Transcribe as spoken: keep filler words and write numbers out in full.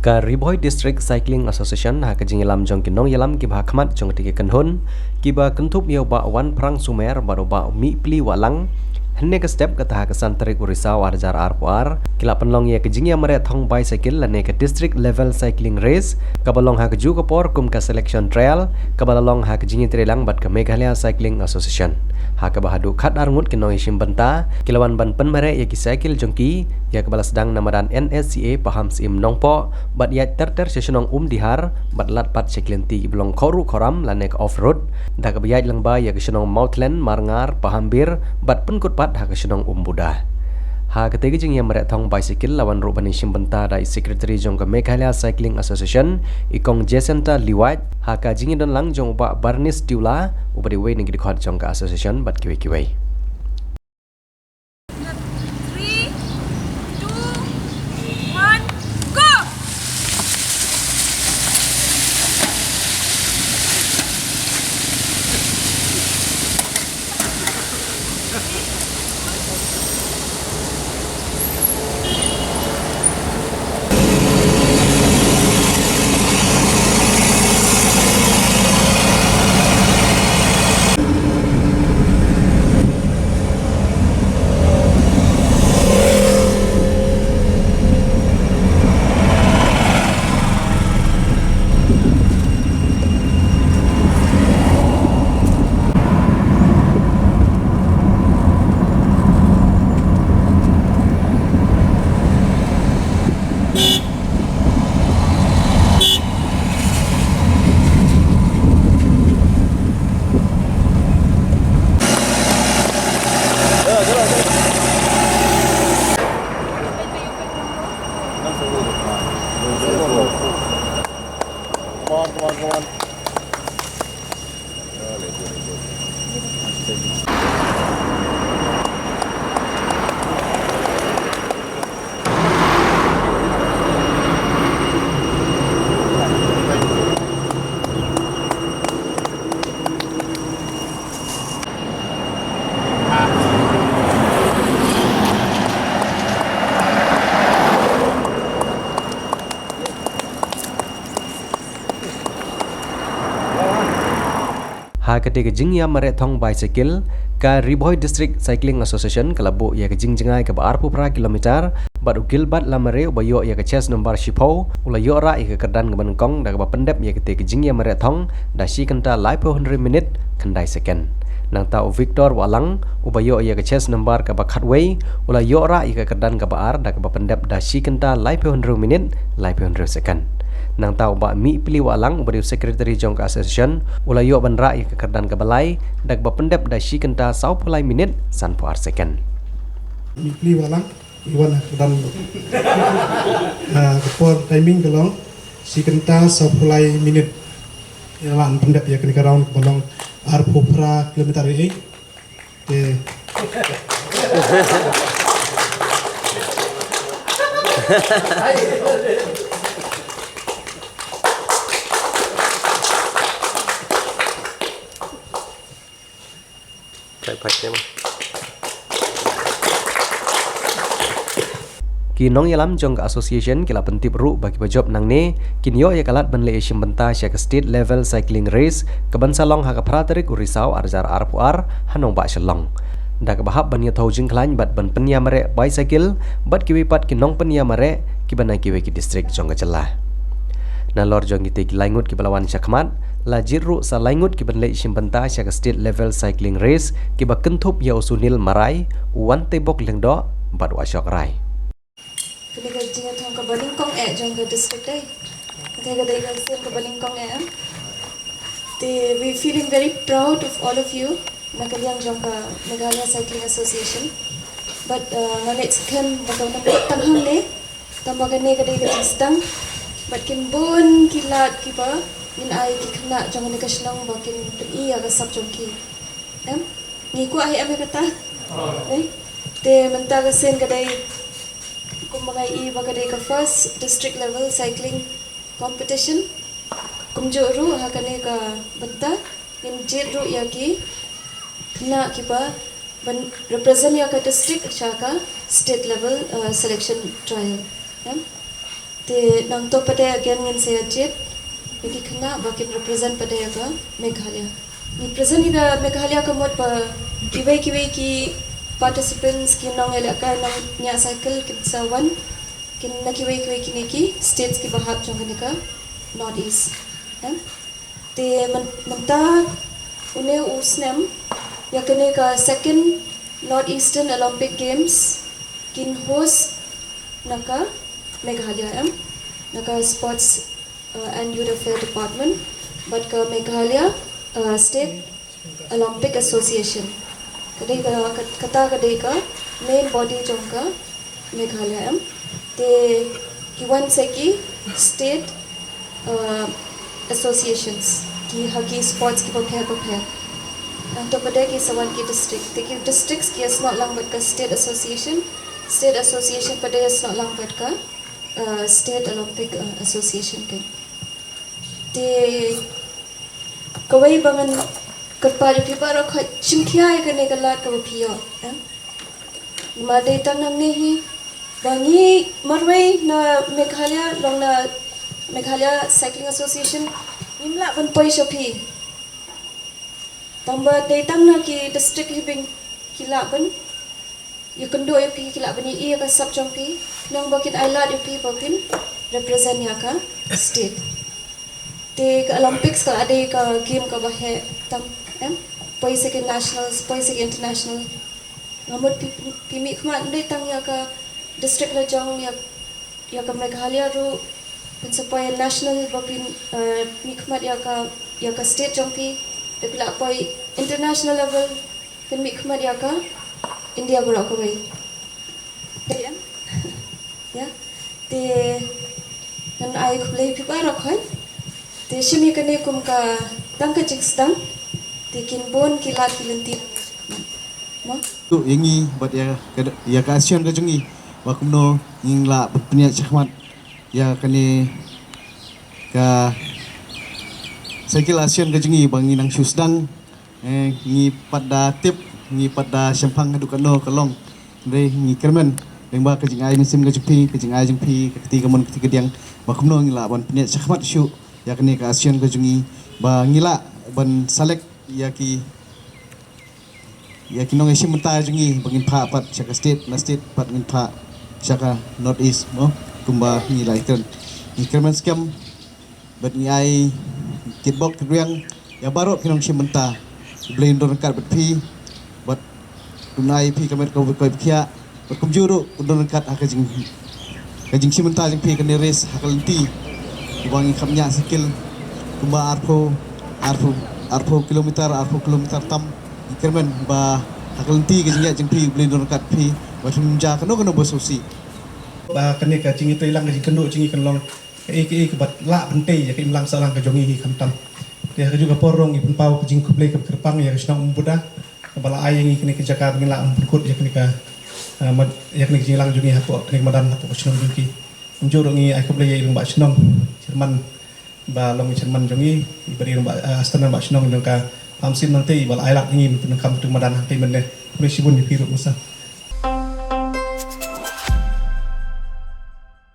Ka Ri Bhoi District Cycling Association ha ka jingïalam jong ki nongïalam kiba ha khmat jong kata ka kynhun, kiba kynthup ïa u Bah Wanphrang Sumer bad u Bah Mihpli Wahlang, hynne ka step kata ha ka san tarik u Risaw ar hajar arphew ar, ki la pynlong ïa ka jingïamareh thong bicycle lane ka District Level Cycling Race, kaba long ha kajuh ka por kum ka selection trial, kaba la long ha ka jingïatreilang bad ka Meghalaya Cycling Association. Ha kaba haduh khatar ngut ki nongïashim bynta ki la wan ban pynmareh ïa ki cycle jong ki, ïa kaba la sdang na madan N S C A Pahamsyiem Nongpoh, bad ïaid ter ter sha shnong Umdihar, bad lad pat sha ki lynti kiba long khawruh khawram lane ka off road, da kaba ïaid lyngba ïa ka shnong Mawthlien, Marngar, Pahambir, bad pynkut pat ha ka shnong Umbuda. Ha katei ka jingïamareh thong bicycle la wan ruh ban ïashim bynta da i Secretary jong ka Meghalaya Cycling Association, i Kong Jacinta Liwat, ha ka jingïadon lang jong u Bah Barnis Tiula, uba dei uwei na ki dkhot jong ka association bad kiwei kiwei. Three, two, one, go! Come on, come on, come on. Ha katei ka jingïamareh thong bicycle, ka Ri Bhoi District Cycling Association ka la buh ïa ka jingjngai kaba arphew phra kilometer, bad u Gilbert Lamare uba ïoh ïa ka chest number shiphew, u la ïoh rah ïa ka kyrdan kaba nyngkong da kaba pyndep ïa katei ka jingïamareh thong da shi kynta laiphew hynriew minit khyndai second. Nangta u Victor Wahlang, uba ïoh ïa ka chest number kaba khatwei, u la ïoh rah ïa ka kyrdan kaba ar da kaba pyndep da shi kynta laiphew hynriew minit laiphew hynriew second. Nangta u Bah Mihpli Wahlang, uba dei u secretary jong ka association, u la ïoh ban rah ïa ka kyrdan kaba lai da kaba pyndep da shi kynta sawphew lai minit sanphew ar second. Mihpli Wahlang, i wan ha kyrdan. Ah, ka por timing ka long shi kynta sawphew lai minit. Ïa la pyndep ïa kane ka round kaba long arphew phra kilometer ei. Te Ki nongïalam jong ka association ki la pyntip ruh ba kiba jop nangne kin ïoh ïa ka lad ban leit ïashim bynta sha ka state level cycling race kaban sa long ha ka phra tarik u Risaw ar hajar arphew ar ha nongbah Shillong. Da kaba hap ban ïathuh jingkhlaiñ bad ban pynïamareh bicycle bad kiwei pat ki nongpynïamareh kiba na kiwei ki district jong ka jylla. Nalor jong kitei ki lai ngut kiba la wan shakhmat, la jied ruh sa lai ngut kiban leit shim bynta sha ka state level cycling race kiba kynthup ïa u Sunil Marai, u Wantebok Lyngdoh bad u Ashok Rai. Kane ka jingïathong kaba nyngkong eh jong ka district eh. Kane ka dei ka sien kaba nyngkong eh. Te we feeling very proud of all of you na ka liang jong ka Meghalaya Cycling Association. But uh, nga ngeit skhem ba ka nang tang hangne. Tang ba kane ka dei ka jingsdang bad kin bun ki lad kiba ngin ai ki khynnah jong kane ka shnong ba kin pyni ïa ka sap jong ki. Em? Ngi kwah hi em ïa kata? Eh? Te mynta ka sien ka dei kumba nga i ba ka dei ka first district level cycling competition. Kumjuh ruh ha kane ka bynta ngin jied ruh ïa ki khynnah kiba ban represent ïa ka district sha ka state level uh, selection trial. Em? Te nangta pat de again ngin sa ïa jied ïa ki khynnah ba kin represent pat de ïa ka Meghalaya. Ngi present ïa ka Meghalaya ka mut ba kiwei kiwei ki participants, ki nongïalehkai, nongñiah cycle kin sa wan, kin na kiwei kiwei kine ki states kiba hap jong kane ka North East. Em? Te myn-, mynta une u snem ïa kane ka second North Eastern Olympic Games kin host na ka Meghalaya, em, na ka Sports uh, and Youth Affairs Department bad ka Meghalaya uh, State Olympic Association. Ka dei ka, ka, kata ka dei ka main body jong ka Meghalaya, em. Te ki wan sa ki state uh, associations, ki ha ki sports kiba pher ba pher. Nangta pat de ki sa wan ki district. Te ki districts ki ïasnoh lang bad ka state association. State association pat de ïasnoh lang bad ka uh, State Olympic uh, Association, kan. Te kawei ba ngan kyrpad ïa phi baroh, ka jingkhia ïa kane ka lad kaba phi ïoh, em? Namar dei tang nangne hi ba ngi marwei na Meghalaya, long na Meghalaya Cycling Association, ngim lah ban poi sha phi. Tang ba dei tang na ki district hi ba ki lah ban ïakynduh ïa phi, ki lah ban ïohi ïa ka sap jong phi, khnang ba kin ailad ïa phi ba phin represent ïa ka state. Te ka Olympics ka dei ka game kaba heh tam, em? Poi sa ki nationals, poi sa ki international. Nga mut phi, phi mihkhmat, ym dei tang ïa ka district la jong, ïa ïa ka Meghalaya ruh, phin sa poi national ba phin uh, mihkhmat ïa ka, ïa ka state jong phi. Te phi lah poi international level, phin mihkhmat ïa ka India baroh kawei. Dei, em? Ïa. Te ngan ai khublei phi baroh, khoi. Te shim ïa kane kum ka tang ka jingsdang. Te kin bun ki lad ki lynti. Mo? Tu ïa ngi bad ïa ka, ïa ka ASEAN ka jong ngi, ba kumno ngin lah ban pynïaid shakhmat ïa kane ka Cycle ASEAN ka jong ngi ba ngi nang shu sdang. Eh, ngi pat da tip, ngi pat da shemphang haduh katno ka long. Hynrei ngi kyrmen lyngba ka jingai mynsiem ka jong phi, ka jingai jong phi, ka kti kamon kti kadiang, ba kumno ngi lah ban pynïaid shakhmat shuh ïa kane ka ASEAN ka jong ngi, ba ngi lah ban select ïa ki ïa ki nongïashim bynta jong ngi ba ngin phah pat sha ka state, na state pat ngin phah sha ka North East, mo, kumba ngi la ïakren. Ngi kyrmen skhem bad ngi ai kitbok kitrwiang ïa baroh ki nongshim bynta. U Blei un don ryngkat bad phi bad un ai phi ka met ka, ka, ka, Bad kumjuh ruh un don ryngkat ha ka jing, ka jingshim bynta jong phi kane race ha ka lynti. Uba ngi kham ñiah cycle kumba arphew, arphew, arphew kilometer, arphew kilometer tam. Ngi kyrmen ba ha ka lynti ka jingïaid jong phi U Blei un don ryngkat phi. Ba phin ym jia kano kano ba sngewsih. Ba kane ka jingïatreilang ka jingkynduh jong ngi kan long kaei kaei kaba lah ban tei ïa ka imlang sahlang ka jong ngi hi khamtam. Te ha kajuh ka por ruh ngi pynpaw ka jingkhublei kaba kyrpang ïa ka shnong Umbuda kaba la ai ïa ngi kane ka jaka ba ngin lah ban pynkut ïa kane ka, ah, mad-, ïa kane ka jingïalang jong ngi hapoh kane ka madan hapoh ka shnong jong ki. Kumjuh ruh ngi ai khublei ïa i rangbah shnong, chairman ba long i chairman jong ngi, i bad i rangbah, ah, assistant rangbah shnong jong ka Pamsim nangtei ba la ai lad ïa ngi ban pyndonkam katu ka madan hangtei mynne. Khublei shibun ïa phi ruh masa.